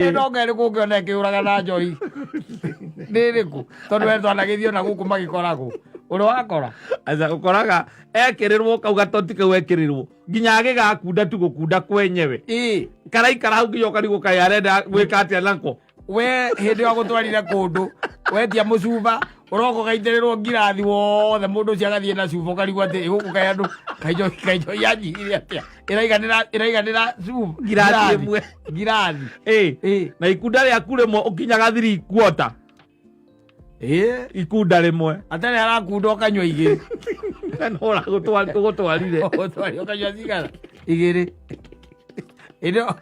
No ngerĩ kũngĩona ĩkĩũraga na njohi nĩ ĩrĩkũ? Tondũ we twanagĩthiĩ ona gũkũ magĩkoragwo ũrĩa wakora. Aca ũkoraga ekĩrĩrwo kau gatoti kau ekĩrĩrwo nginya agĩgakunda tu gũkunda kwenyewe. Karaikara hau nginya ũkarigwo kaĩ arenda gwĩka atĩa nako. We hĩndĩ ĩyo agũtwarire kũndũ wetia mũcuba ũroka ũgaitĩrĩrwo ngirathi wothe, mũndũ ũcio agathiĩ na cuba, ũkarigwo atĩ gũkũ kaĩ andũ kainjohi yanjihire atĩa, ĩraiganĩra ĩraiganĩra cuba? Ngirathi ĩmwe. Ngirathi. Na ikunda rĩaku rĩmwe ũkinyaga 3/4. Ikunda rĩmwe. Atarĩ arakunda ũkanyua igĩrĩ. No ũgũtwarire. Ũgũtwarire ũkanyua cigana? Igĩrĩ. Ĩno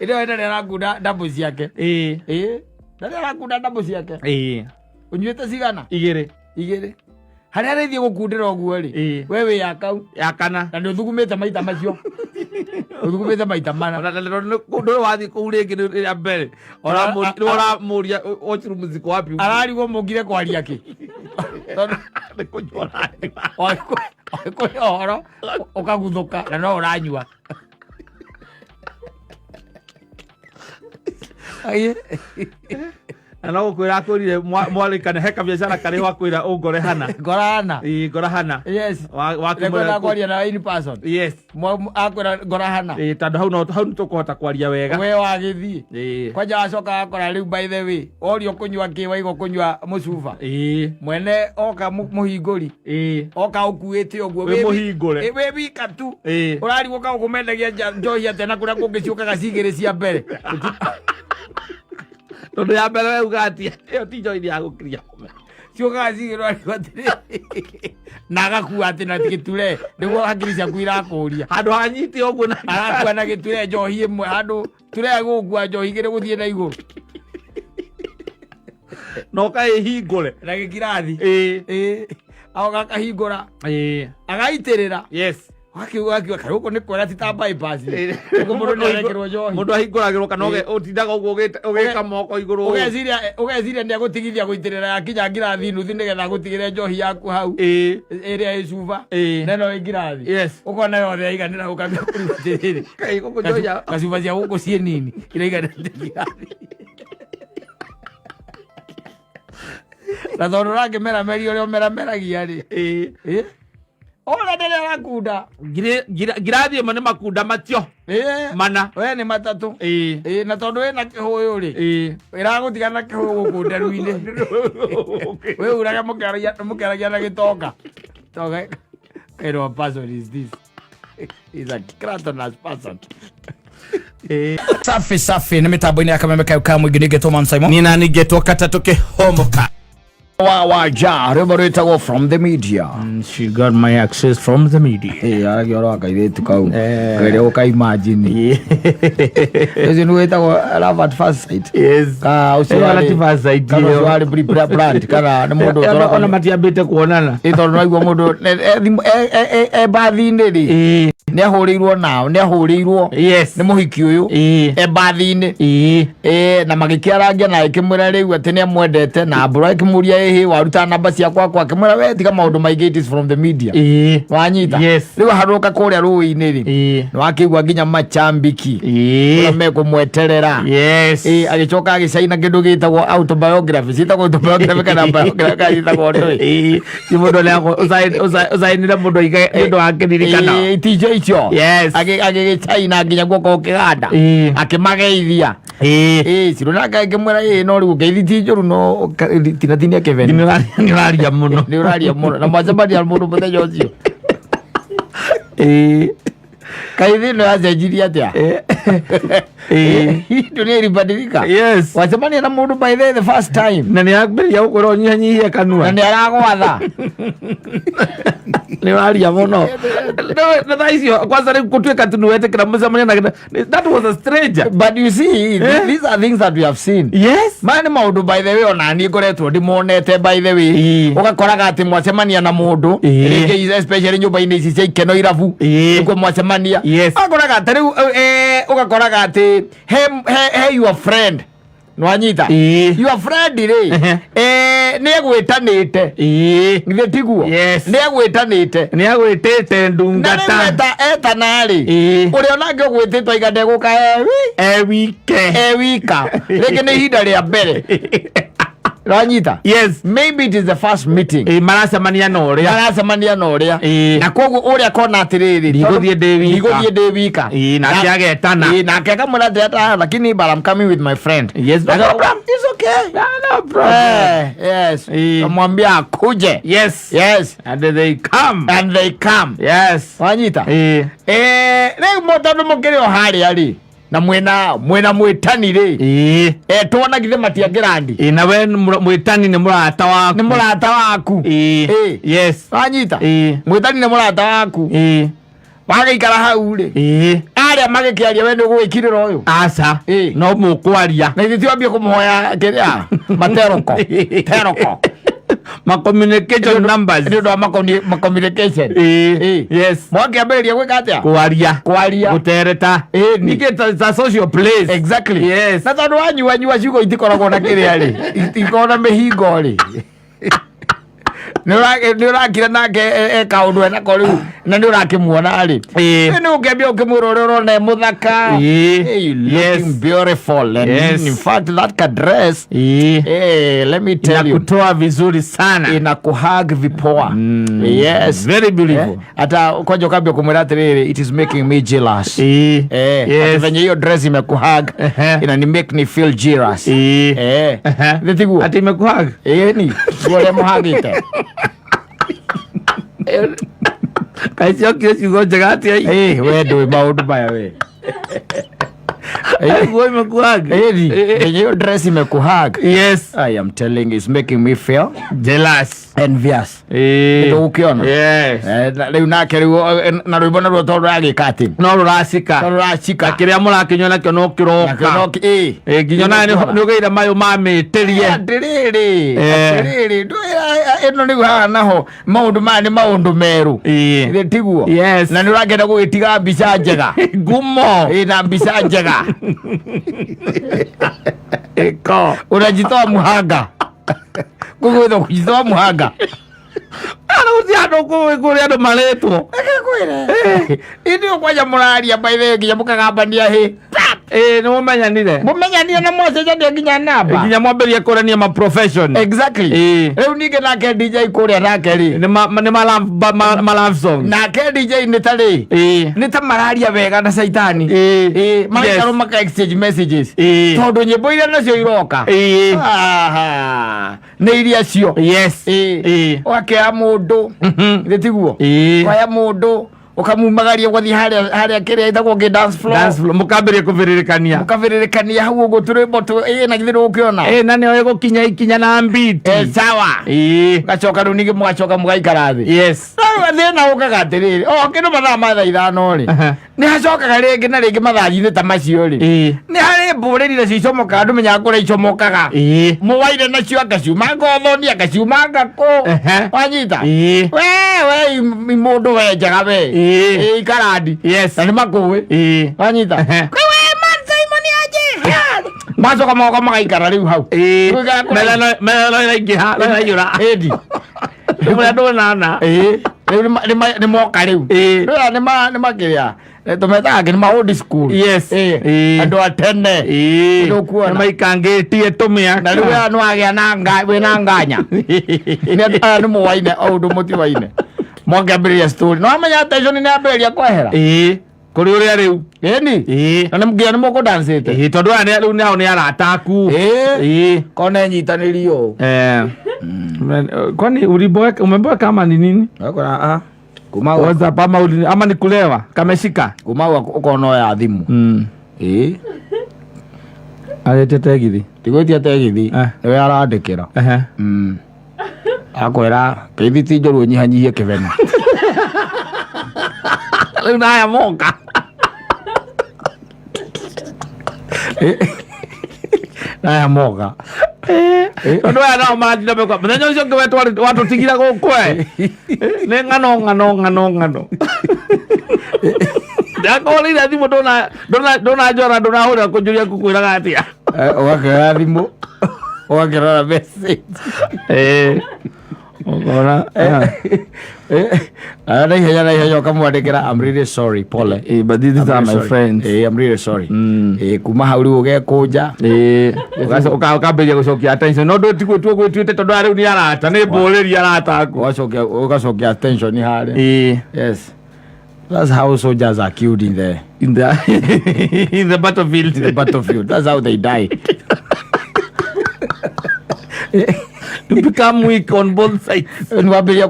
ĩno ĩtarĩ arakunda ndambu ciake. Ndarĩ arakunda ndambu ciake. Ũnyuĩte cigana? Igĩrĩ. Igĩrĩ. Harĩa arĩthiĩ gũkundĩra ũguo rĩ, we wĩ ya kau. Ya kana. Na nĩ ũthugumĩte maita macio, ũthugumĩte maita mana. Ona na ndũrĩ wathiĩ kũu rĩngĩ nĩ rĩa mbere. Nĩ ũramũria washroom ziko wapi? Ararigwo mũngire kwaria kĩ, tondũ nĩ kũnyua ũranyua. Kũrĩ ũhoro ũkaguthũka na no ũranyua. Aye. Na no gũkwĩra akwĩrire mwarĩkane he kabiacara karĩ ho, akwĩra ũngore hana. Ngora hana. Ĩĩ, ngora hana. Rekwenda kwaria na in person. Akwĩra ngora hana. Ĩĩ, tondũ hau no hau nĩtũkũhota kwaria wega. We wagĩthiĩ kwanja wacoka wakora rĩu, by the way, worio kũnyua kĩ, waigua kũnyua mũcuba. Mwene oka mũhingũri oka ũkuĩte ũguo. Wĩ mũhingũre. Wĩ wika tu. Ũrarigwo kaũkũ mendagia njohi atĩa, na kũrĩa kũngĩ ciũkaga cigĩrĩ cia mbere. Tondũ ya mbere weuga atĩ ĩyo ti njohi ya gũkiria. Ciũkaga cigĩrĩ, ũrarigwo atĩrĩ, na agakua atĩ na gĩture nĩguo hakiri ciaku irakũria. Handũ hanyite ũguo na Arakua na gĩture njohi ĩmwe, handũ ture gũkua njohi igĩrĩ gũthiĩ na igũrũ. Na ũkaĩhingũre. Na gĩkirathi. Agoka akahingũra, agaitĩrĩra. Akiuga akiuga kaĩ gũkũ nĩ kwega, ti ta bypass gũkũ mũndũ nĩ arekĩrwo njohi. Mũndũ ahingũragĩrwo kana ũtindaga ũguo ũgĩka moko igũrũ ũũ. Ũgeciria nĩ agũtigithia gũitĩrĩra yakinya ngirathi nuthu nĩgetha agũtigĩre njohi yaku hau ĩrĩa ĩ cuba na ĩno ĩ ngirathi. Ũkona yothe yaiganĩra, ũkambia kũruga atĩrĩrĩ, Kaĩ gũkũ njohi kacuba cia gũkũ ciĩ nini iraiganĩra ngirathi, na tondũ ũrakĩmerameria ũrĩa ũmerameragia rĩ, ona ndĩrĩ arakunda. Ngirathi ĩmwe nĩ makunda macio mana. We nĩ matatũ. Ĩĩ, na tondũ wĩna kĩhũyũ rĩ, ĩragũtiga na kĩhũyũ gũkũ nderu-inĩ, wĩ urage mũkĩaragia na gĩtonga tonga. Kind of person is this? Is a gluttonous person. Safi safi, nĩ mĩtambo-inĩ ya Kameme kayo ka mũingĩ, nĩngetwo Man Simon. Nina ningĩtwo katatũ kĩhomoka. Wa ja rwĩmbo rwĩtagwo "From the Media". She got my access from the media. Ĩ, aragia ũhoro wa kairĩtu kau karĩa ũkaimagine ũcio nĩ wĩtagwo "Love at First Sight". Ka ũcio Ĩyo at first sight kana ĩyo. ũcio warĩ brand kana nĩ mũndũ Ona matiambĩte kuonana. Ĩ, tondũ naigua mũndũ e mbathi-inĩ rĩ, nĩ ahũrĩirwo nao, nĩ ahũrĩirwo nĩ mũhiki ũyũ e mbathi-inĩ. Na magĩkĩarangia na akĩmwĩra rĩu atĩ nĩ amwendete, na mbũra akĩmũria, "Ĩhĩ, waruta namba ciakwa kwa?" Akĩmwĩra, "We tiga maũndũ maingĩ, it is from the media." Wanyita? Yes. Rĩu aharũka kũrĩa rũĩ-inĩ rĩ, nĩ wakĩigua nginya machambiki ũrĩa mekũmweterera. Agĩcoka agĩcaina kĩndũ gĩtagwo autobiography, ciĩtagwo autobiography kana biography kana ciĩtagwo ndũĩ. Ti mũndũ ũcainire mũndũ aige nĩ ũndũ wa kĩririkano. Iticio icio. Agĩgĩcaina nginya guoko ũkĩganda, akĩmageithia. Ĩ, Ciro nake akĩmwĩra, "Ĩ, no rĩu ngeithi ti njũru, no tinatinia kĩbeni." Nĩ ũraria mũno. Nĩ ũraria mũno na mwacemania mũndũ mũthenya ũcio. Kaĩ thĩ ĩno yacenjirie atĩa? Dunia ilibadilika. Wacemania na mũndũ by the first time Na nĩ ambĩrĩria gũkwĩra ũnyihanyihie kanua. Na nĩ aragwatha. Nĩ ũraria mũno. Na thaa icio kwanza rĩu gũtuĩka tu nĩ wetĩkĩra mũcemania na that was a stranger. But you see, these are things that we have seen. Maya nĩ maũndũ, by the way, ona niĩ ngoretwo ndĩmonete, by the way. Ũgakoraga atĩ mwacemania na mũndũ rĩngĩ, especially nyũmba-inĩ ici cia ikeno, irabu, nĩkuo mwacemania. Ũgakoraga atĩ rĩu ũgakoraga atĩ he your friend Nwanyita? Ĩĩ. Your friend rĩ, nĩ egwĩtanĩte. Githĩ tiguo? Yes. Nĩ egwĩtanĩte. Nĩ agwĩtĩte Na rĩu ndungata. etana rĩ, ũrĩa onake ũgwĩtĩtwo aiga ndegũka e wike. E wika. Rĩngĩ nĩ ihinda rĩa mbere. Nwanyita? Yes. Maybe it is the first meeting. Ĩĩ, maracemania na ũrĩa. Maracemania na ũrĩa. Na koguo ũrĩa akona atĩrĩrĩ, Ndigũthiĩ ndĩ wika. Ndigũthiĩ ndĩ wika. Ĩĩ, nake agetana. Ĩĩ, nake akamwĩra atĩ "Ata, lakini but I'm coming with my friend." Yes, no Aka- problem. It's okay. No problem. Yes. Ĩĩ. Kamwambia akuje. Yes. Yes. And they come. And they come. Yes. Wanyita? Ĩĩ. Rĩu tondũ mũkĩrĩ o harĩa rĩ, na mwĩna mwĩtani rĩ, etwo na githĩ matiangĩrandi? Ĩĩ, na we mwĩtani nĩ mũrata waku. Nĩ mũrata waku. Ĩĩ. Yes. Wanyita? Ĩĩ. Mwĩtani nĩ mũrata waku. Wagĩikara hau rĩ, arĩa magĩkĩaria, we nĩ ũgũgĩkirĩra ũyũ? Aca. Ĩĩ. No mũkwaria. Na ithuĩ tiwambie kũmũhoya kĩrĩa materoko teroko. Ma communication numbers. Nĩ ũndũ wa ma communication. Ĩĩ. Ĩĩ. Yes. Mwakĩambĩrĩria gwĩka atĩa? Kwaria. Kwaria. Gũtereta. Ĩni. Ningĩ ta social place. Exactly. Yes. Na tondũ wanyua nyua, ciugo itikoragwo na kĩrĩa rĩ, itikoragwo na mĩhingo rĩ, nĩ ũrakira nake kaũndũ enako rĩu na nĩ ũrakĩmuona rĩ. Nĩ ũkĩambia ũkĩmwĩra ũrĩa ũrona e mũthaka. Ĩĩ. Hey, you looking beautiful and in fact that ka dress, hey, let me tell you, Inakutoa vizuri sana. Inakuhug vipoa. Yes. Very beautiful. Eh, hata kwanja ukambia kumwĩra atĩrĩrĩ, it is making me jealous. Ati venye hiyo dress imekuhug, inani make me feel jealous. Thĩ tiguo? Ati imekuhug. Ĩĩ, ni guo ũrĩa mũhagĩte. Kaĩ ciokire ciugo njega atĩa? Ĩ, we ndũĩ maũndũ maya we. Guo imekuhug. Ĩni venye hiyo dress imekuhug, I am telling you, it's making me feel Jealous. Envious. Nĩtũgũkĩona. Na rĩu nake rĩu na rwĩmbo naruo tondũ ragĩka atĩ No rũracika. tondũ racika. Na kĩrĩa mũrakĩnyua nakĩo no kĩroka. Ĩ. Nginya nawe nĩ ũgĩire mayũ mamĩtĩrie. Atĩrĩrĩ, atĩrĩrĩ, ndũĩ ĩno rĩu haha naho maũndũ maya nĩ maũndũ merũ. Ĩ tiguo? Yes. Na nĩ ũrakĩenda gũgĩtiga mbica njega. Ngumo. Ĩ, na mbica njega. Ĩko. Unajitoa muhanga, kũgwĩthwo kujitoa muhanga. Ana gũtirĩ andũ kũrĩ andũ marĩtwo. Reke ithuĩ kwanja mũraria by the way nginya mũkagambania hĩ. Ĩ, nĩ mũmenyanire. Mũmenyanie na mwacenjania nginya namba. Nginya mwambĩrĩrie kũrania ma profession. Exactly. Rĩu ningĩ nake DJ kũrĩa nake rĩ, Nĩ ma love song. Nake DJ nĩ ta rĩ, nĩ ta mararia wega na caitani. Ĩ, maraikarwo maka exchange messages, tondũ nyĩmbo iria nacio iroka, Aha, nĩ iria cio. Ũgakĩoya mũndũ, githĩ tiguo? Ũkoya mũndũ ũkamumagaria ũgathiĩ harĩa kĩrĩa ĩtagwo ngĩ dance floor. Dance floor mũkambĩrĩria kũbĩrĩrĩkania. Mũkabĩrĩrĩkania hau ũguo tũrwĩmbo na githĩ ndũgũkĩona? Ĩ, na nĩoĩ gũkinya ikinya na mbiti. Sawa. Gacoka rĩu ningĩ mũgacoka mũgaikara thĩ. Rĩu thĩna ũkaga atĩrĩrĩ, o kĩndũ mathaa ma thaa 5 rĩ, nĩ hacokaga rĩngĩ na rĩngĩ mathaa-inĩ ta macio rĩ, nĩ harĩ mbũrĩri nacio icomokaga, ndũmenyaga kũrĩa icomokaga. Mũwaire nacio akaciuma ngothoni, akaciuma ngakũ. Wanyita? We mũndũ we njega we. Ĩ, ikarandi. Na nĩ makũĩ. Wanyita? We man Simon aje macoka moka magaikara rĩu hau. Gũikara kũraihu. Metha no ĩraingĩha, no ĩraiyũra. Ĩndi. Rĩmwe ndũnana. Ĩ, rĩu nĩ moka rĩu. Rĩu aya nĩ makĩrĩa tũmetaga nĩ ma old school. Andũ a tene. Nĩũkuona. Nĩ maikangĩtie tũmĩaka. Na rĩu aya nĩ wagĩa na wĩna nganya nĩ andũ aya nĩ mũwaine o ũndũ mũtiwaine mwakĩambĩrĩria story no amenya attention nĩ ambĩrĩria kwehera. Ĩ, kũrĩ ũrĩa rĩu. Ĩni. Na nĩ nginya nĩ mũkũdancĩte. Ĩ, tondũ aya rĩu nĩ ao nĩ arata aku. Kona nyitanĩrio. Kwani uliboeka, umeboeka ama ni nini? Akora kuma WhatsApp ama ni kulewa kameshika. Kuma ũkona oya thimũ. Ĩ. Arĩtie tegithi. Tigwĩtia tegithi. Nĩwe arandĩkĩra. Akwĩra keithi ti njũru, ũnyihanyihie kĩbena. Rĩu naya moka. Naya moka. Tondũ aya nao maratinda mekwa mũthenya ũcio ũngĩ we watũtigire gũkũ e nĩ ng'ano ng'ano ng'ano ng'ano ndakũhũrĩire thimũ ndũnanjora, ndũnahũrĩra kũnjũria ngũkwĩraga atĩa. Ũgakĩoya thimũ, ũgakĩrora message. Ũkona. Na ihenya na ihenya ũkamwandĩkĩra, "I'm really sorry, pole." But these I'm are really my sorry. friends. I'm really sorry. Kuma hau rĩu ũgekũnja. Ũkambĩrĩria gũcokia attention, no ndũ tiguo tuo gwĩtuĩte, tondũ aya rĩu nĩ arata, nĩ mbũrĩri arata aku. Ũgacokia attention harĩa. Yes, that's how soldiers are killed in the In the battlefield. In the battlefield. That's how they die. To become weak on both sides. Nĩ wambĩrĩria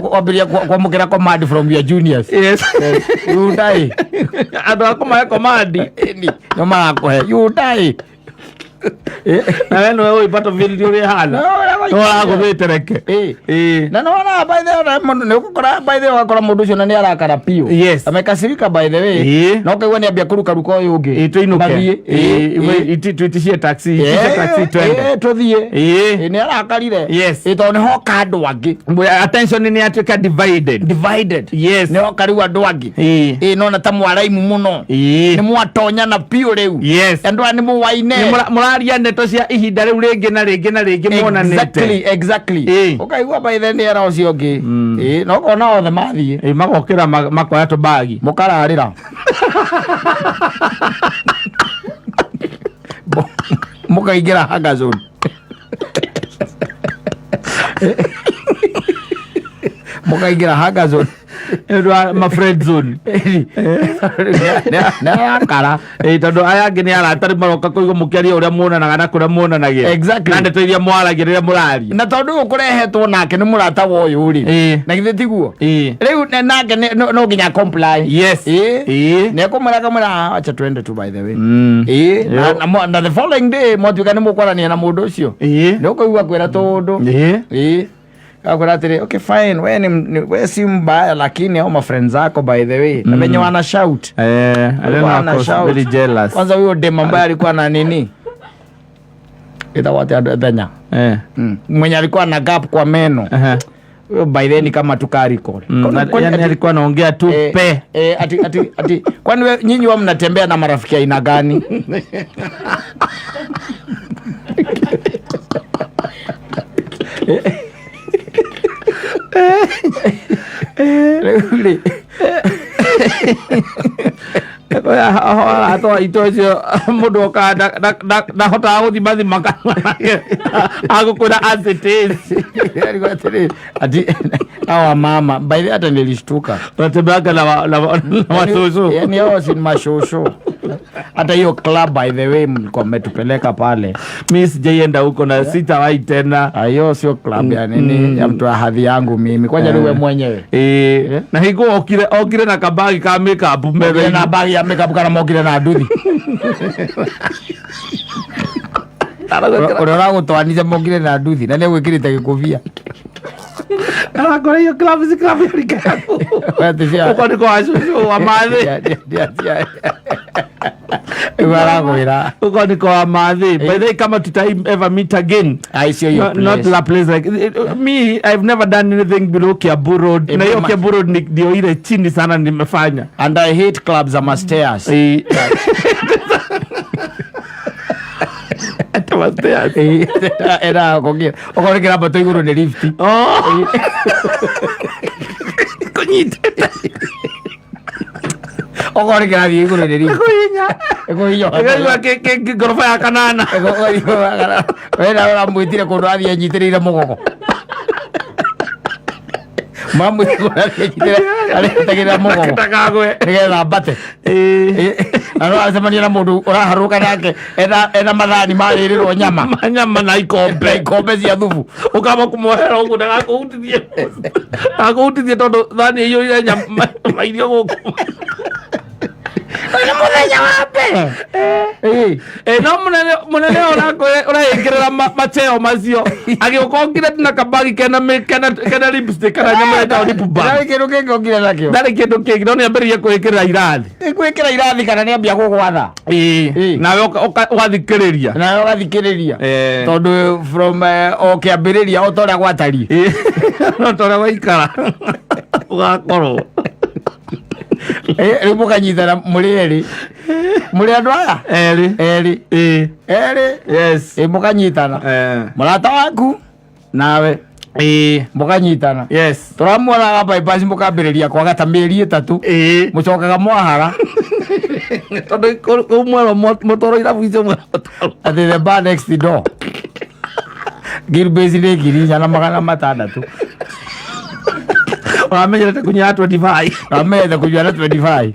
kwamũkĩra command from your juniors. You die. Andũ a kũmahe command. Ĩni, no marakũhe, you die. Na we nĩwe ũĩ battlefield ũrĩa ĩhana. No, ũrĩa No ũragũthĩte reke. Na nĩwona, by the way, mũndũ nĩ ũgũkora, by the way, ũgakora mũndũ ũcio na nĩ arakara biũ. Amekasirika, by the way. Na ũkaigua nĩ ambia kũrukaruka ũyũ ũngĩ. Tũinũke. Mathiĩ. Tuiticie taxi, itishe taxi twende. Tũthiĩ. Nĩ arakarire. Tondũ nĩ hoka andũ angĩ. Attention nĩ yatuĩka divided. Divided. Nĩ hoka rĩu andũ angĩ. Nona ta mwaraimu mũno. Nĩ mwatonyana biũ rĩu. Andũ aya nĩ mũwaine. Nĩ mũraria ndeto cia ihinda rĩu rĩngĩ na rĩngĩ na rĩngĩ monanĩte. Exactly. Ũkaigua by the nĩ era ũcio ũngĩ. Na ũkona othe mathiĩ. Magokĩra makoya tũbagi. Mũkararĩra. Mũkaingĩra hunger zone. Mũkaingĩra hunger zone. Nĩ ũndũ wa ma friend zone. Nĩ arakara. Tondũ aya angĩ nĩ arata, rĩu maroka kũigua mũkĩaria ũrĩa muonanaga na kũrĩa muonanagia. Na ndeto iria mwaragia rĩrĩa mũraria. Na tondũ ũyũ kũrehetwo nake nĩ mũrata wa ũyũ rĩ, na githĩ tiguo? Rĩu nake no nginya comply. Nĩ ekũmwĩra, akamwĩra, "Ah, acha tuende tu, by the way." Na the following day mwatuĩka nĩ mũkwarania na mũndũ ũcio, nĩ ũkũigua kwĩra tũndũ. Akwĩra atĩrĩ, "Okay, fine, we we si mbaya, lakini hao mafriends zako, by the way, na venye wana shout." Alikuwa Wana ako shout. very jealous. Kwanza huyo dem ambaye alikuwa na nini, ĩtagwo atĩa, Thenya, mwenye alikuwa na gap kwa meno, huyo by then ni kama tu kariko. Yani alikuwa anaongea tu pe. Ati kwani nyinyi wa mnatembea na marafiki aina gani? Rĩu rĩ, Arata aitũ acio mũndũ okaga ndahotaga gũthimathima kanua nake, agũkwĩra as it is. Alikuwa atĩrĩ, ati hawa mama, by the way, hata nilishtuka. Unatembeaga na wasusu. Yani hao si mashosho. Hata hiyo club, by the way, mlikuwa mmetupeleka pale, Mi sijaienda huko na sitawahi tena. Ah, hiyo sio club ya nini, ya mtu wa hadhi yangu mimi. Kwanja rĩu we mwenyewe. Na hingo okire na kabagi ka makeup Mokire metha-inĩ. Na bagi ya makeup kana mokire na nduthi? Ũrĩa ũragũtwanire mokire na nduthi na nĩegwĩkĩrĩte gĩkũbia. Arakora hiyo club si club ya rika yaku. Huko niko washushu wa mathi. Rĩu arakwĩra. Huko niko wa mathi. By the way, kama tutai ever meet again, Ai, sio hiyo not, not place. la place like me, I've never done anything below Kiambu Road. Na hiyo Kiambu Road ndio ile chini sana nimefanya. And I hate clubs ama stairs. Ata ma stairs. Era kũngĩ okorwo nĩ kĩrambato igũrũ nĩ lift. Oh. Kũnyitĩte. Okorwo nĩ kĩrathiĩ igũrũ nĩ lift. Kũhinya. Ĩkũhinya. Ĩkaigua ngoroba ya kanana. Wena ũramwĩtire kũndũ athiĩ anyitĩrĩire mũgogo, mũramwĩtire kũndũ athiĩ anyitĩrĩire, arĩtagĩrĩra mũgogo. Ndakagwe. Nĩgetha ambate. Na no acemania na mũndũ ũraharũka nake ena mathani marĩrĩrwo nyama. Manyama na ikombe. Na ikombe cia thubu. Ũkamba kũmuohera ũguo ndagakũhutithie tondũ thani ĩiyũire nyama mairio gũkũ. Nĩ mũthenya wa mbere. No mũnene ũreĩkĩrĩra macheo macio agĩũka okire na kabagi kena lipstick kana nyama ĩtagwo lip balm. Ndarĩ kĩndũ kĩngĩ okire nakĩo. Ndarĩ kĩndũ kĩngĩ, no nĩambĩrĩrie kwĩkĩrĩra irathi. Gwĩkĩra irathi kana nĩambia gũgwatha. Nawe ũgathikĩrĩria. Nawe ũgathikĩrĩria. Tondũ from o kĩambĩrĩria, o ta ũrĩa gwatariĩ. No ta ũrĩa waikara ũgakorwo. Rĩu mũkanyitana mũrĩ erĩ. Mũrĩ andũ aya Erĩ. Erĩ. Ĩĩ. Erĩ. Yes. Ĩ, mũkanyitana. Eh. Mũrata waku nawe. Ĩĩ. Mũkanyitana. Yes. Tũramuonaga bypass, mũkambĩrĩria kwaga ta mĩeri 3. Ĩĩ. Mũcokaga mwahara. Tondũ kũu mwerwo mũtwarwo irabu icio mwerwo mũtwarwo. Atĩ the bar next door Gilbase nĩ 4600. Ũramenyerete kũnyua 25. Ũramenyerete kũnyua na 25.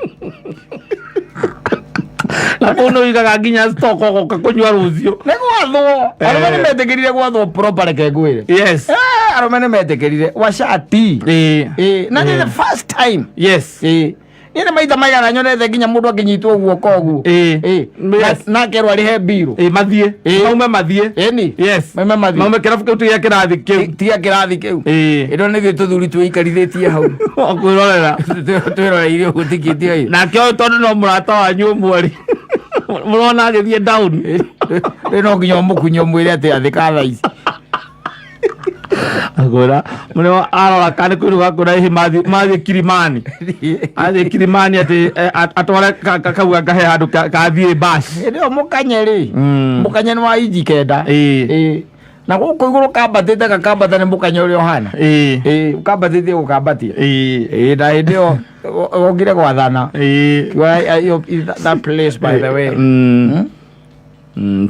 Na kũu nĩ ũigaga nginya stock ũgoka kũnyua rũciũ. Nĩ gwathwo. Arũme nĩ metĩkĩrire gwathwo proper, reke ngwĩre. Yes. Eh, arũme nĩ metĩkĩrire wacati. Ĩĩ. Ĩĩ, na nĩ the first time. Yes. Ĩĩ, niĩ nĩ maita maigana nyonete nginya mũndũ akĩnyitwo guoko ũguo. Ĩĩ. Ĩĩ. Yes. Na akerwo arĩhe mbirũ. Ĩĩ, mathiĩ. Ĩĩ. Maume mathiĩ. Ĩni. Yes. Maume mathiĩ. Maume kĩrabu kĩu tiga kĩrathi kĩu. Tiga kĩrathi kĩu. Ĩĩ. Ĩno nĩ ithuĩ tũthuri twĩikarithĩtie hau. Kwĩrorera. Twĩroreire ũguo tikĩtio ĩ. Nake ũyũ tondũ no mũrata wanyu ũmwe rĩ, mũrona agĩthiĩ down. Rĩu no nginya ũmũkunye ũmwĩre atĩ athĩka thaa ici. Agũra mũrĩ arora kana kwĩrwo gakũra ĩhĩ mathiĩ Kilimani, athiĩ Kilimani atĩ atware kau akahe handũ kathiĩ bash. Hĩndĩ ĩyo mũkanye rĩ, mũkanye nĩ wa inji 9. Ĩĩ. Ĩĩ. Na gũkũ igũrũ kambatĩte gakambata nĩ mũkanye ũrĩa ũhana. Ĩĩ. Ĩĩ, ũkambatĩtie gũkambatia. Ĩĩ. Ĩĩ, na hĩndĩ ĩyo wokire gwathana. Ĩĩ. Well, that place, by the way.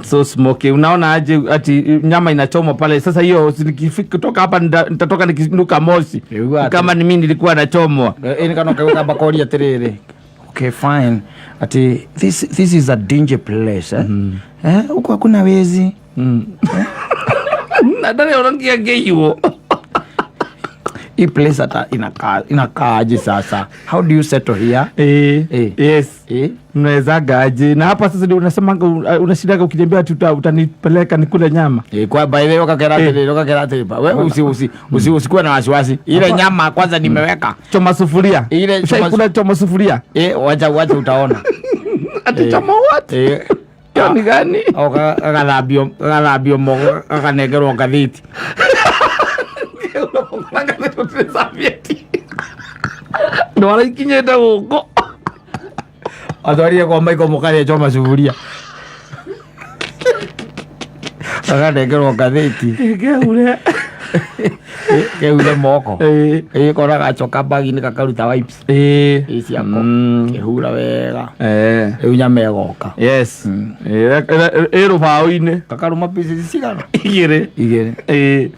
So smoky. Unaona aje ati nyama inachomwa pale sasa? Hiyo kutoka hapa nitatoka nikinuka moshi. Nĩguo atĩ- Kama ni mimi nilikuwa nachomwa. Ĩĩ, nĩ kana kau koria atĩrĩrĩ, okay fine, ati this is a danger place, eh? Eh, huku hakuna wezi. Na ndarĩ ona ngĩangĩiwo. Hii place hata inakaa inakaaje sasa? How do you settle here? Eh, Eh. yes. Eh? Mnawezaga aje? Na hapa sasa ndio unasemanga unashindaga ukiniambia ati utanipeleka nikule nyama. Eh, kwa by the way ukakera atĩrĩrĩ, ukakera atĩrĩrĩ, we usi usikuwe na wasiwasi, ile nyama kwanza nimeweka. Choma sufuria. Ile choma. Ushaikula choma sufuria? Eh, wacha wacha, utaona. Ati choma what? Eh. Hiyo ni gani? O gagathambio moko, gakanengerwo ngathĩti. Ndwara ikinyĩte gũkũ. Atwarire kwa maiko mũkarĩa choma sufuria, gakanengerwo ngathĩti. Keure. Kehure moko. Eh. Ĩ, kona gacoka bagi-inĩ, kakaruta wipes. Eh. Ĩ, ciako kĩhura wega. Eh. Rĩu nyama ĩgoka. Yes. Ĩ rũbaũ-inĩ. Kakarũma pieces cigana? 2. 2. Ĩ.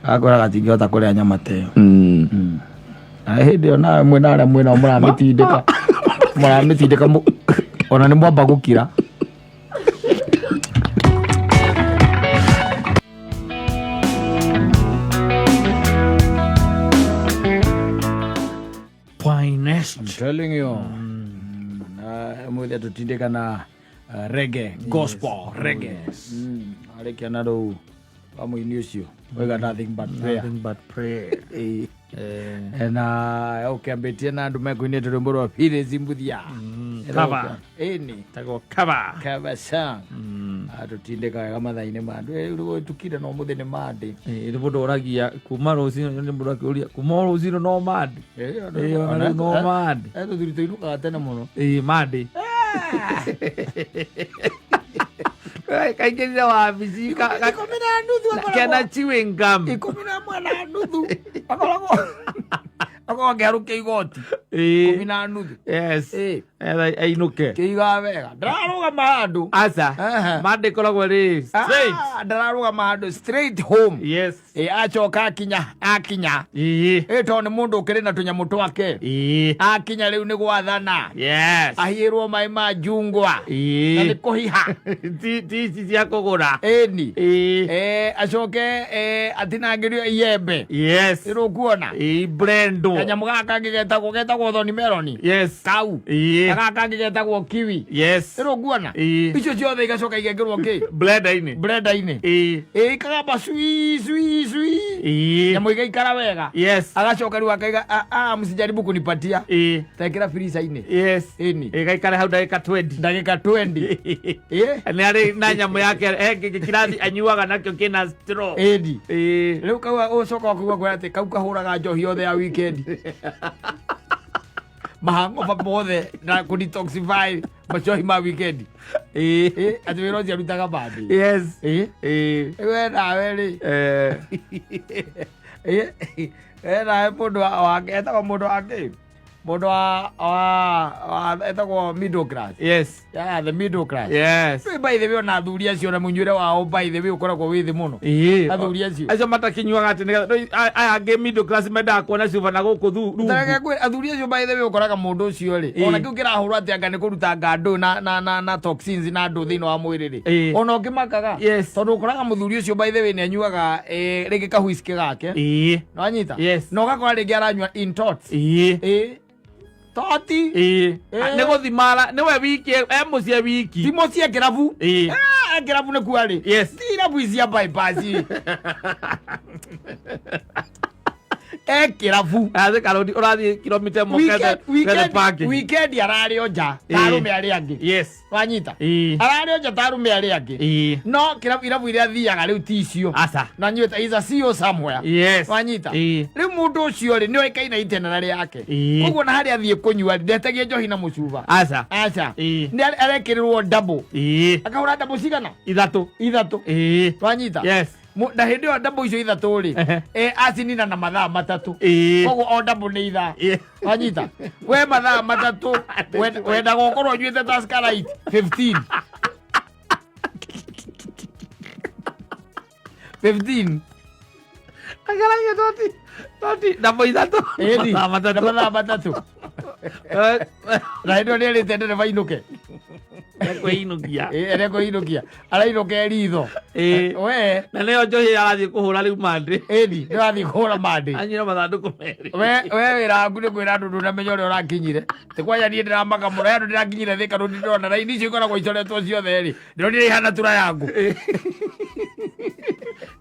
Gakora gatingĩhota kũrĩa nyama ta ĩyo. Na hĩndĩ ĩyo nawe mwĩna arĩa mwĩnao mũramĩtindĩka ona nĩ mwamba gũkira. Finest. I'm telling you. Na ũmũthĩ tũtindĩka na reggae, gospel reggae. Arĩkia na rũu wa mũini ũcio oiga nothing but prayer. Nothing but prayer. Ĩĩ. Na ũkĩambĩtie na andũ mekũinĩte rwĩmbo rwa Phyllis Mbuthia. Cover. Ĩni. Tagwo cover. Cover song. Atũtindĩka wega mathaa-inĩ ma andũ. Rĩu tukire no mũthĩ nĩ mandĩ. Nĩ mũndũ oragia kuma rũcinĩ, nĩ mũndũ akĩũria kuma o rũcinĩ no mandi. Ĩĩ, ona rĩu no mandi. Tũthuri tũinũkaga tene mũno. Ĩĩ, mandi kaingĩrire wabici 10:30. Kena chewing gum. 11:30 akoragwo akĩharũkia igoti. 10:30. Yes. Ĩĩ. Etha ainũke. Kĩigaga wega, ndararũgama handũ. Aca. Ehe. Mandi ĩkoragwo ĩrĩ straight. Ah, ndararũgama handũ, straight home. Yes. Ĩ, acoka akinya akinya. Ĩĩ. Ĩ, tondũ nĩ mũndũ ũkĩrĩ na tũnyamũ twake. Ĩĩ. Akinya rĩu nĩ gwathana. Yes. Ahiĩrwo maĩ ma njungwa na nĩ Ĩĩ. kũhiha. Ti ici cia kũgũra. Ĩni. Ĩĩ. Eh, acoke atinangĩrio iembe. Yes. Ĩrũkuona Ĩĩ, blendo. Kanyamũ gaka kangĩ getagwo thoni meloni. Yes. Kau. Ĩĩ. Na gaka kangĩ getagwo kiwi. Yes. Ĩrũkuona Ĩĩ. icio ciothe igacoka igekĩrwo kĩ? Blender-inĩ. Blender-inĩ. Ĩĩ. Ĩ, ikagamba cui cui cui. Ĩĩ. Nyamũ igaikara wega. Yes. Agacoka rĩu akaiga, "Ah, ah, msijaribu kunipatia." Ĩĩ. Tekĩra freezer-inĩ. Yes. Ĩni. Ĩgaikare hau ndagĩka 20. Ndagĩka 20, ĩ. Nĩ arĩ na nyamũ yake kĩrathi anyuaga nakĩo kĩna straw. Ĩni. Ĩĩ. Rĩu kau ũcoka ũkaigua kwĩra atĩ kau kahũraga njohi yothe ya weekend. Mahangoba mothe na kũ detoxify macohi ma weekend. Atĩ wĩra ũcio arutaga Monday. Yes. We nawe rĩ, we nawe mũndũ wa etagwo mũndũ wa kĩ, mũndũ wa etagwo middle class. Yes. Yeah, the middle class. Yes. Rĩu by the way, ona athuri acio na mũnyuĩre wao, by the way, ũkoragwo wĩ thĩ mũno. Athuri acio. Acio matakinyuaga atĩ nĩgetha aya angĩ middle class mendaga kuona cuba na gũkũ rungu. Tareke ngwĩre, athuri acio, by the way, ũkoraga mũndũ ũcio rĩ, ona kĩu kĩrahũrwo atĩ anga nĩ kũruta ngandũ na toxins na andũ thĩinĩ wa mwĩrĩ rĩ, ona ũkĩmakaga, tondũ ũkoraga mũthuri ũcio, by the way, nĩ anyuaga rĩngĩ ka whisky gake. Nĩwanyita? Yes. Na ũgakora rĩngĩ aranyua in tots. Toti. Nĩ gũthimara nĩwe wiki e mũciĩ wiki. Ti mũciĩ, kĩrabu. Kĩrabu nĩ kuo arĩ. Yes. Ti irabu ici cia bypass e kĩrabu. Athĩ karũndi ũrathiĩ kilomita ĩmwe kethe parking. Weekend ararĩ o nja ta arũme arĩa angĩ. Wanyita? Ararĩ o nja ta arũme arĩa angĩ. No kĩrabu, irabu iria athiaga rĩu ti icio. Aca. Na nyuĩte is a CEO somewhere. Wanyita? Rĩu mũndũ ũcio rĩ, nĩ oĩkaine itinerary yake. Koguo na harĩa athiĩ kũnyua rĩ, ndetagia njohi na mũcuba. Aca. Aca. Nĩ arekĩrĩrwo double. Akahũra double cigana? Ithatũ. Ithatũ. Wanyita? Yes. Na hĩndĩ ĩyo double icio ithatũ rĩ, acinina na mathaa 3. Koguo o double nĩ ithaa. Wanyita? We mathaa 3 wendaga ũkorwo ũnyuĩte Tusker Lite 15 15. Ageragia toti toti double ithatũ. Ĩni, Mathaa 3. na mathaa 3. Na hĩndĩ ĩyo nĩerĩte ndereba inũke. Kwĩinũkia. Arekwĩinũkia, arainũka eritho. We Na nĩyo njohi arathiĩ kũhũra rĩu Monday. Ĩni, nĩrathiĩ kũhũra Monday. Anyuire mathandũkũ merĩ. We wĩra waku nĩ kwĩra andũ ndũnamenya ũrĩa ũrakinyire. Ti kwanja niĩ ndĩramaka mũno andũ ndĩrakinyire Thika rũndi, ndĩrona raini icio ikoragwo icoretwo ciothe rĩ, ndĩronire ihana tura yangu.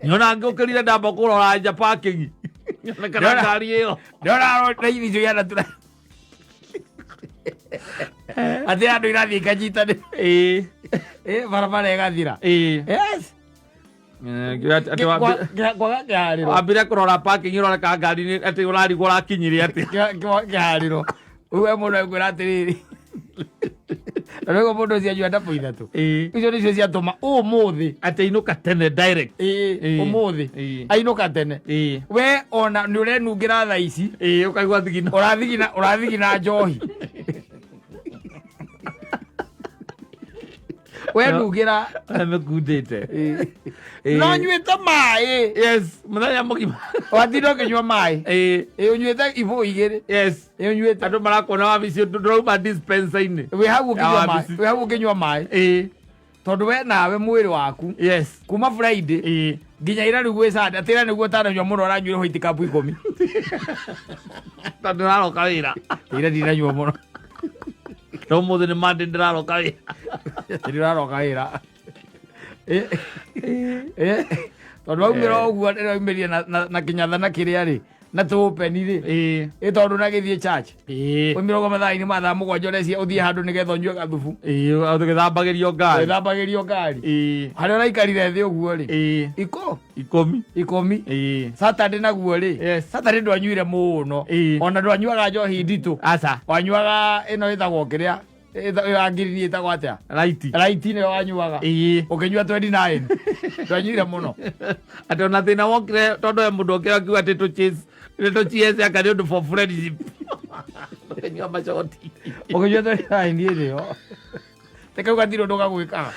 Nyona ngũkĩrire ndamba kũrora nja parking. Nyone kana ngari ĩyo. Ndĩrona raini icio ihana tura atĩ andũ irathiĩ ikanyitanĩ. Barabara ĩgathira. Yes. Atĩ Kwaga kĩharĩro. Wambire kũrora parking ũrore kana ngari atĩ ũrarigwo ũrakinyire atĩa. Kĩharĩro we mũndũ ekwĩra atĩrĩrĩ, na nĩguo mũndũ ũcio anyua double ithatũ. Icio nĩcio ciatũma ũmũthĩ Atĩ ainũka tene direct. Ũmũthĩ ainũka tene. We ona nĩ ũrenungĩra thaa ici. Ũkaigua thigino. Ũrathigina, ũrathigina njohi we nungĩra. Mĩkundĩte. No nyuĩte maĩ. Yes, mũthenya mũgima. Watinda ũkĩnyua maĩ. Ũnyuĩte ibũ 2. Ũnyuĩte. Andũ marakuona wabici ndũrauma dispenser-inĩ. Wĩ hau ũkĩnyua Ya maĩ. wabici. Wĩ hau ũkĩnyua maĩ tondũ we nawe mwĩrĩ waku kuma Friday nginya ira rĩu gwĩ Sunday, atĩ ira nĩguo ũtananyua mũno, ũranyuire white cup 10. Tondũ ndĩraroka wĩra. Ira ndinanyua mũno. No ũmũthĩ nĩ Monday ndĩraroka wĩra. Ndĩraroka wĩra. Tondũ waumĩra ũguo ndĩraumĩria na kĩnyatha na kĩrĩa rĩ na tũpeni rĩ, ĩ tondũ nagĩthiĩ church, waumĩra ũguo mathaa-inĩ ma thaa 7, ũrecia ũthiĩ handũ nĩgetha ũnyue gathubu. Ũgĩthambagĩrio ngari. Wĩthambagĩrio ngari. Harĩa ũraikarire thĩ ũguo rĩ, iko 10. 10. Saturday naguo rĩ, Saturday ndwanyuire mũno. Ona ndwanyuaga njohi nditũ. Aca. Wanyuaga ĩno ĩtagwo kĩrĩa ĩyo ya ngirini ĩtagwo atĩa? Light. Light nĩyo wanyuaga. Ũkĩnyua 29, ndwanyuire mũno. Atĩ ona thĩna wokire tondũ he mũndũ okire akiuga atĩ tũ nĩ tũchiese anga nĩ ũndũ for friendship. Ũkĩnyua macoti. Ũkĩnyua 29 ĩrĩ yo te kau gatirĩ ũndũ gagwĩkaga.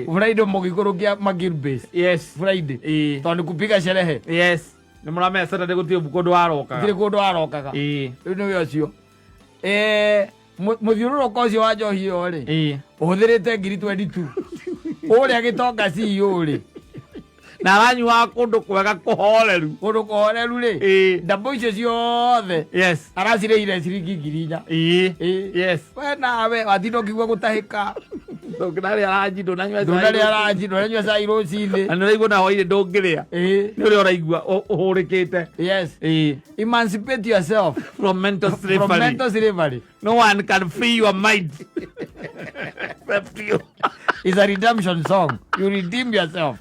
Friday mũgĩikũrũkia magilbase. Friday tondũ nĩ kupiga sherehe. Yes, nĩ mũramenya Saturday gũtirĩ kũndũ warokaga. Gũtirĩ kũndũ warokaga. Rĩu nĩwe ũcio mũthiũrũrũko ũcio wa njohi ĩyo rĩ, ũhũthĩrĩte ngiri 22 ũrĩa gĩtonga CEO rĩ. Na aranyuaga kũndũ kwega kũhoreru. Kũndũ kũhoreru rĩ, ndambo icio ciothe aracirĩire ciringi 4,000. We nawe watinda ũkĩigua gũtahĩka. Ndũngĩrarĩa ranji, ndũnanyua cai. Ndũnarĩa ranji, ndũnanyua cai rũcinĩ. Na nĩũraigua na hwainĩ ndũngĩrĩa. Nĩ ũrĩa ũraigua ũhũrĩkĩte. Yes, emancipate yourself from mental from slavery. Mental slavery. No one can free your mind except you. It's a redemption song. You redeem yourself.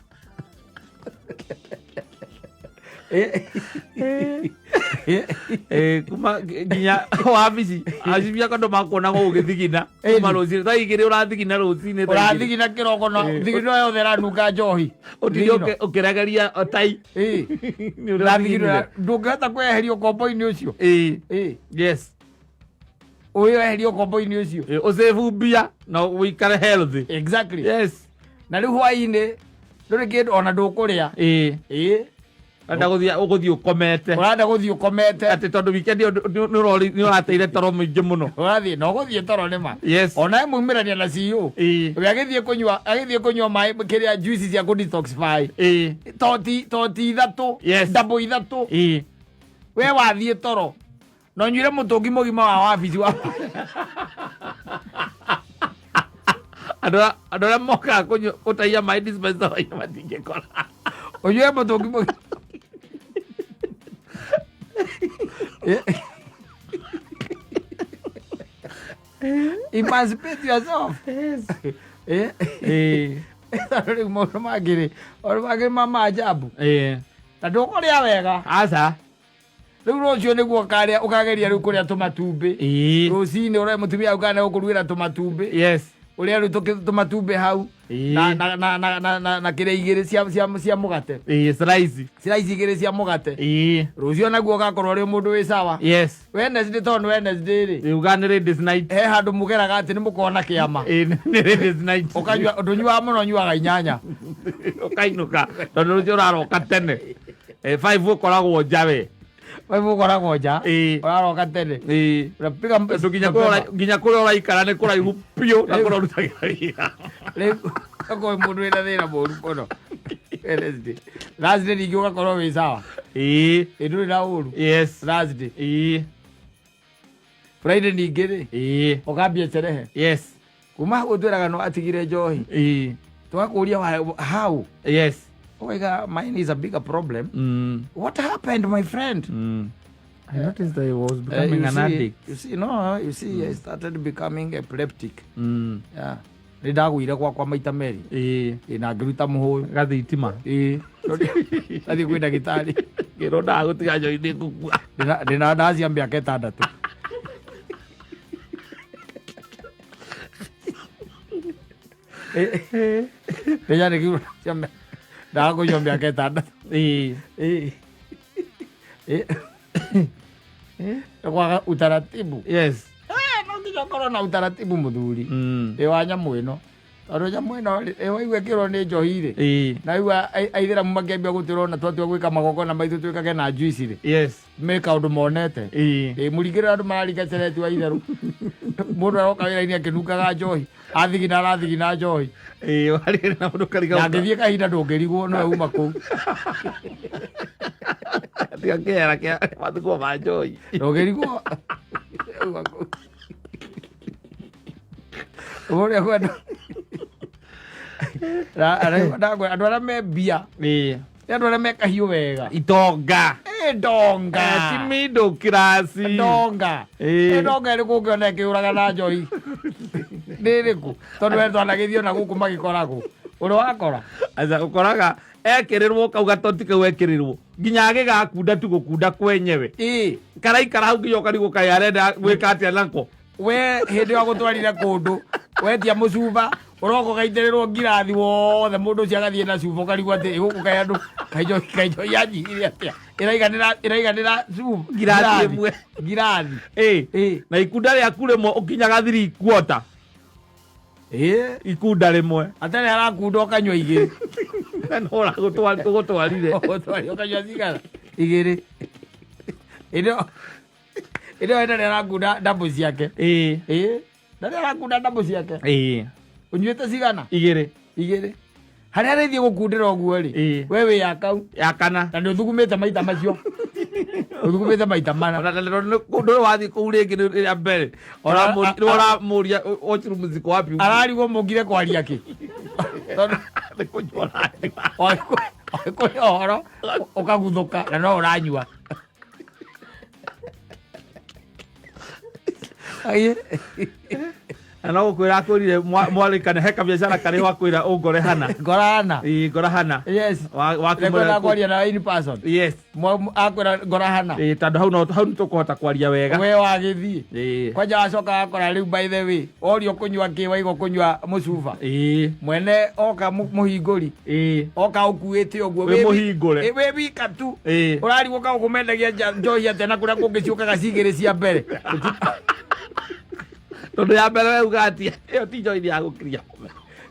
Kuma nginya wabici acibi akwa andå makuonaga å gä thigina kuma rå cinä thaa igä rä å rathigina rå cinä Ũrathigina kĩroko na thigino yothe ĩranunga njohi. Å tinde å kä regeria tai. Nĩ Ũrathigina ũrathiginire. ndũngĩhota kweheria ũkombo-inĩ ũcio. Ĩĩ. Yes. Wĩyeherie ũkombo-inĩ ũcio. Ĩĩ, ũsave mbia na ũikare healthy. Exactly. Yes. Na rĩu hwaĩ-inĩ ndũrĩ kĩndũ ona ndũkũrĩa. Ĩĩ. Ũrenda gũthiĩ ũgũthiĩ ũkomete. Ũrenda gũthiĩ ũkomete. Atĩ tondũ weekend ĩyo nĩ ũrateire toro mũingĩ mũno. Ũrathiĩ na ũgũthiĩ toro nĩma. Yes. Ona mumĩrania na CEO. Ĩĩ. We agĩthiĩ kũnyua maĩ kĩrĩa juice cia kũ detoxify. Ĩĩ. Toti ithatũ. Yes. Double ithatũ. Ĩĩ. We wathiĩ toro. Na ũnyuire mũtũngi mũgima wa wabici wa. Andũ arĩa mokaga gũtahia maĩ dispenser matingĩkora. Ũnyuire mũtũngi mũgima. Emancipate yourself. Yes. Ĩĩ. Rĩu maũndũ mangĩ rĩ, maũndũ mangĩ ma maajabu. Ĩĩ. Na ndũkũrĩa wega. Aca. Rĩu rũciũ nĩguo ũkarĩa ũkageria rĩu kũrĩa tũmatumbĩ. Ĩĩ. Rũcinĩ ũrĩa mũtumia waku kana gũkũrugĩra tũmatumbĩ. Yes. Ũrĩa rĩu tũmatumbĩ hau. Ĩĩ. Na kĩrĩa igĩrĩ cia mũgate. Ĩĩ, slice. Slice igĩrĩ cia mũgate. Ĩĩ. Rũciũ naguo ũgakorwo ũrĩ mũndũ wĩ sawa. Yes. Wednesday tondũ Wednesday rĩ. Uga nĩ ladies night. He handũ mũgeraga atĩ nĩ mũkona kĩama. Ĩĩ, nĩ ladies night. Ũkanyua ndũnyuaga mũno ũnyuaga inyanya. Ũkainũka tondũ rũciũ ũraroka tene. 5 ũkoragwo nja we. Wewe ũkoragwo nja. Ĩĩ. Ũraroka tene. Ĩĩ. Ũrapiga Tondũ nginya kũrĩa ũraikara nĩ kũraihu biũ na kũrĩa ũrutagĩra wĩra. Rĩu ũkorwo mũndũ wĩna thĩna mũru mũno. Wednesday. Thursday ningĩ ũgakorwo wĩ sawa. Ĩĩ. Ĩ ndũrĩ na ũru. Yes. Thursday. Ĩĩ. Friday ningĩ rĩ. Ĩĩ. Ũkambia cerehe. Yes. Kuma hau ũtwĩraga no atigire njohi. Ĩĩ. Tũgakũria how? Yes. Ũkaiga mine is a bigger problem. What happened, my friend? I noticed I was becoming an addict. You see, no, you see, I started becoming epileptic. Yeah. Nĩ ndagũire gwakwa maita merĩ. Ĩĩ. Ĩ, na ngĩruta mũhũyũ. Gathitima. Ĩĩ. Ndathiĩ kwĩ ndagĩtarĩ. Ngĩrwo ndagũtiga njohi nĩ ngũkua. Ndĩna ndawa cia mĩaka 6. Ndĩnyandĩkĩirwo cia ndawa kũnyua mĩaka 6. Ĩĩ. Ĩĩ. Ĩĩ. Kwaga utaratibu. Yes. No nginya ũkorwo na utaratibu mũthuri. Ĩ wa nyamũ ĩno. Tondũ nyamũ ĩno rĩ, ĩ waigua ĩkĩrwo nĩ njohi rĩ. Ĩĩ. Na waigua aithĩramu makĩambia gũtwĩra ona twatua gwĩka magongona maitũ twĩkage na juice rĩ. Yes. Me kaũndũ monete. Ĩĩ. Ĩ mũringĩrĩra andũ mararinga cereti wa itherũ. Mũndũ aroka wĩra-inĩ akĩnungaga njohi. Athigina arathigina njohi. Ĩĩ, warĩ na mũndũ kariga. Na angĩthiĩ kahinda ndũngĩrigwo nĩwe uma kũu. Tiga kĩhera kĩa mathukũ ma njohi. Ndũngĩrigwo. Uma kũu. Ũrĩa kwenda. Andũ arĩa me mbia. Ĩĩ. Nĩ andũ arĩa me kahiũ wega. Itonga. Ĩ ndonga. Ti middle class. Ndonga. Ĩĩ. Ĩ ndonga ĩrĩkũ ũngĩona ĩkĩũraga na njohi? Nĩ ĩrĩkũ? Tondũ we twanagĩthiĩ ona gũkũ magĩkoragwo. Ũrĩa wakora? Aca ũkoraga ekĩrĩrwo kau gatoti kau ekĩrĩrwo nginya agĩgakunda tu gũkunda kwenyewe. Ĩĩ. Karaikara hau nginya ũkarigwo kaĩ arenda gwĩka atĩa nako. We hĩndĩ ĩyo agũtwarire kũndũ wetia mũcuba ũroka ũgaitĩrĩrwo ngirathi wothe mũndũ ũcio agathiĩ na cuba ũkarigwo atĩ gũkũ kaĩ andũ kaĩ njohi yanjihire atĩa ĩraiganĩra cuba Ngirathi ĩmwe. Ngirathi. Ĩĩ. Ĩĩ. Na ikunda rĩaku rĩmwe ũkinyaga 3/4. Ĩĩ. Ikunda rĩmwe. Atarĩ arakunda ũkanyua igĩrĩ. No ũgũtwarire. Ũgũtwarire ũkanyua cigana? Igĩrĩ. Ĩno ĩno ndarĩ arakunda ndambu ciake. Ĩĩ. Ĩĩ. Ndarĩ arakunda ndambu ciake. Ĩĩ. Ũnyuĩte cigana? Igĩrĩ. Igĩrĩ. Harĩa arĩthiĩ gũkundĩra ũguo rĩ. Ĩĩ. We wĩ ya kau. Ya kana. Na nĩ ũthugumĩte maita macio. Ũthugumĩte maita mana. Ona ndũrĩ wathiĩ kũu rĩngĩ nĩ rĩa mbere. Ũramũria washroom ziko wapi? Ararigwo mũngire kwaria kĩ. Tondũ nĩ kũnyua ũranyua. Kũrĩ ũhoro ũkaguthũka na no ũranyua. Na no gũkwĩra akwĩrire mwarĩ kana he kabiacara karĩ ho akwĩra ũngore hana. Ngorana. Ĩĩ, ngora hana. Yes. Wakwĩra Nĩkwenda kwaria na in person. Yes. Akwĩra ngora hana. Ĩĩ, tondũ hau no hau nĩtũkũhota kwaria wega. We wagĩthiĩ. Ĩĩ. Kwanja wacoka wakora rĩu, by the way, worio kũnyua kĩ, waigua kũnyua mũcuba. Mwene oka mũhingũri. Oka ũkuĩte ũguo. Wĩ mũhingũre. Wĩ wika tu. Ũrarigwo ka ũkũmendagia njohi atĩa na kũrĩa kũngĩ ciũkaga cigĩrĩ cia mbere. Tondũ ya mbere weuga atĩ ĩyo ti njohi ya gũkiria.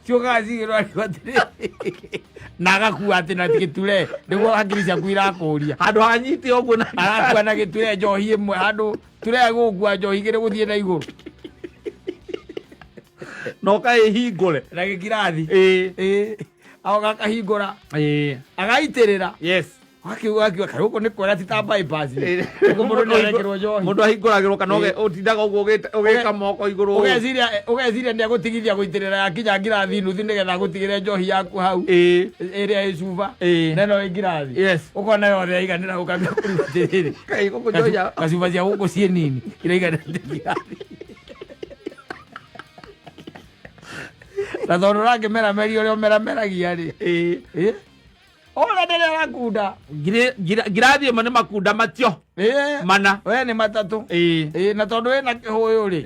Ciũkaga cigĩrĩ, ũrarigwo atĩrĩrĩ, na agakua atĩ na gĩture nĩguo hakiri ciaku irakũria. Handũ hanyite ũguo na Arakua na gĩture njohi ĩmwe, handũ ture gũkua njohi igĩrĩ gũthiĩ na igũrũ. Na ũkaĩhingũre. Na gĩkirathi. Ĩĩ. Ĩĩ, agoka akahingũra. Agaitĩrĩra. Akiuga kaĩ gũkũ nĩ kwega, ti ta bypass. Gũkũ mũndũ nĩ arekĩrwo njohi. Mũndũ ahingũragĩrwo kana ũtindaga ũguo ũgĩka moko igũrũ ũũ. Ũgeciria nĩ agũtigithia gũitĩrĩra yakinya ngirathi nuthu nĩgetha agũtigĩre njohi yaku hau ĩrĩa ĩ cuba. Na ĩno ĩ ngirathi. Ũkona yothe yaiganĩra, ũkambia kũruga atĩrĩrĩ, Kaĩ gũkũ njohi gacuba cia gũkũ ciĩ nini iraiganĩra ngirathi, na tondũ ũrakĩmerameria ũrĩa ũmerameragia rĩ. Ũrĩa ndĩrĩa arakunda. Ngirathi ĩmwe nĩ makunda matio mana. We nĩ matatũ. Ĩĩ, na tondũ wĩna kĩhũyũ rĩ,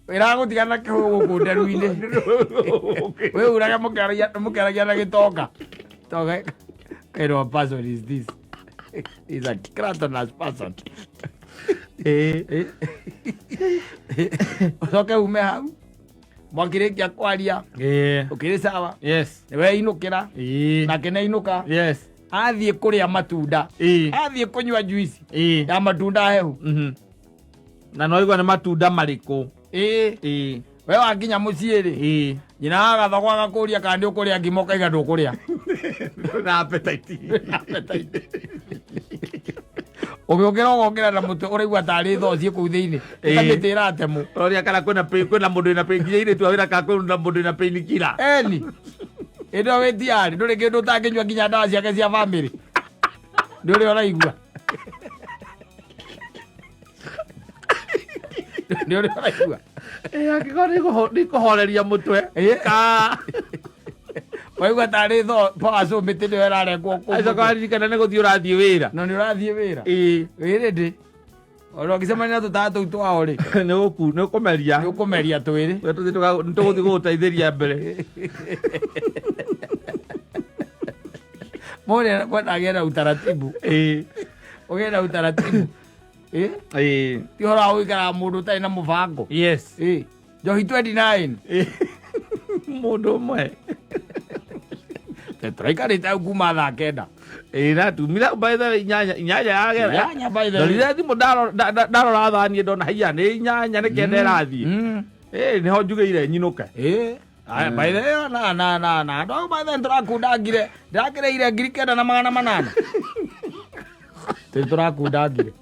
ĩragũtiga na kĩhũyũ gũkũ nderu-inĩ, wĩurage mũkĩaragia na gĩtonga. Tonga kind of person is this? Is a gluttonous person. Ũcoke ume hau mwakĩrĩkia kwaria. Ũkĩrĩ sawa. Nĩweinũkĩra. Nake nĩainũka. Athiĩ kũrĩa matunda. Athiĩ kũnyua juici ya matunda hehu. Na no igua nĩ matunda marĩkũ. Ĩĩ. We wakinya mũciĩ rĩ, nyina wa gathogwo agakũria kana nĩ ũkũrĩa ngima, ũkaiga ndũkũrĩa. Na appetite. Ũgĩũkĩra ũgokĩra na mũtwe ũraigua tarĩ thoo ciĩ kũu thĩinĩ. Ĩkamĩtĩ ĩratemwo. Roria kana kwĩna kwĩna mũndũ wĩna pain, nginya airĩtu a wĩra, kana kwĩna mũndũ wĩna pain killer. Eni ĩndĩ ĩyo wĩ tiarĩ ndũrĩ kĩndũ ũtangĩnyua, nginya ndawa ciake cia bamĩrĩ, nĩ ũrĩa ũraigua, nĩ ũrĩa ũraigua. Ĩĩ, angĩkorwo nĩ kũhoreria mũtwe. Ka Waigua tarĩ thoo power saw mĩtĩ nĩyo ĩrarengwo kũu. Acoka waririkana nĩ gũthiĩ ũrathiĩ wĩra. No nĩ ũrathiĩ wĩra. Wĩrĩ ndĩ ona ũngĩcemania na tũtara tũu twao rĩ, Nĩ ũkũmeria. Nĩ ũkũmeria twĩrĩ. We nĩ tũgũthiĩ gũgũteithĩria mbere. Mũndũ kwenda agĩe na utaratibu. Ũgĩe na utaratibu. Ti ũhoro wa gũikara mũndũ ũtarĩ na mũbango. Njohi 29. Mũndũ ũmwe. Tũraikarĩte hau kuma thaa 9. Ĩĩ, na tumira by the way 8, 8 yagera. 8, by the way. Ndorire thimũ ndarora thaa niĩ ndona haiya nĩ 8 nĩ 9 ĩrathiĩ. Ĩĩ, nĩho njugĩire nyinũke. Ĩĩ. Aya, by the way, na andũ au, by the way, tũrakundangire, ndĩrakĩrĩire 9800, tĩ tũrakundangire.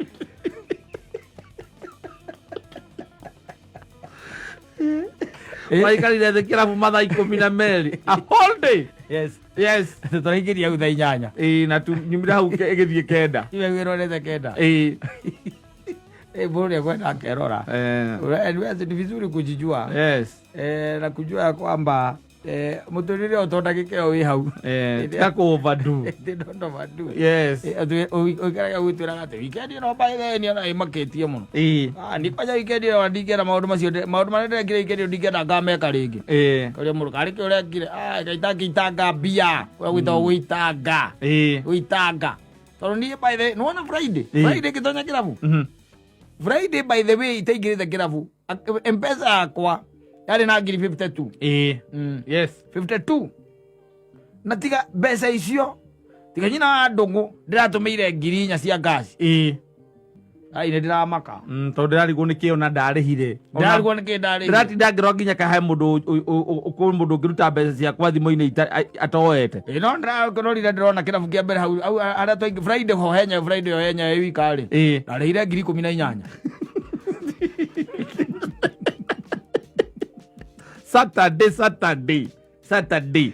Waikarire thĩ kĩrabu mathaa 12, a whole day. Yes. Tũraingĩria hau thaa 8. Ĩĩ, na nyumire hau ĩgĩthiĩ 9. Iwe wĩrorete 9. Ĩĩ. Mũndũ nĩekwenda akerora. Ni vizuri kujijua. Na kujua ya kwamba mũtũrĩre ũyũ to ndagĩka ĩyo wĩ hau. Tiga kũ overdo. Don't overdo. Ũikaraga gwĩtwĩraga atĩ weekend ĩno, by the way, nĩona ĩmakĩtie mũno. Ah, ni kwanja weekend ĩno ndingĩenda maũndũ macio, maũndũ marĩa ndĩrekire weekend ĩyo ndingĩenda ngameka rĩngĩ. Kaũria mũndũ karĩ kĩ ũrekire? Ah, ngaitangĩitanga mbia kũrĩa gwĩtagwo gwĩitanga. Gwĩitanga tondũ niĩ, by the way, nĩwona Friday, Friday ngĩtonya kĩrabu, Friday, by the way, itaingĩrĩte kĩrabu, Mpesa yakwa yarĩ na ngiri 52. 52, na tiga mbeca icio, tiga nyina wa ndũng'ũ ndĩratũmĩire 4,000 cia ngasi. Ai, nĩ ndĩramaka. Tondũ ndĩrarigwo nĩ kĩo na ndarĩhire. Ndĩrarigwo nĩ kĩ ndarĩhire. Ndĩratinda ngĩrora nginya kahe mũndũ kwĩ mũndũ ũngĩruta mbeca ciakwa thimũ-inĩ atoete. Ĩ, no ndĩrakĩrorire, ndĩrona kĩrabu kĩa mbere hau hau harĩa twaingĩ Friday ho henya, Friday ho henya ĩ wika rĩ, ndarĩhire 18,000. Saturday, Saturday, Saturday.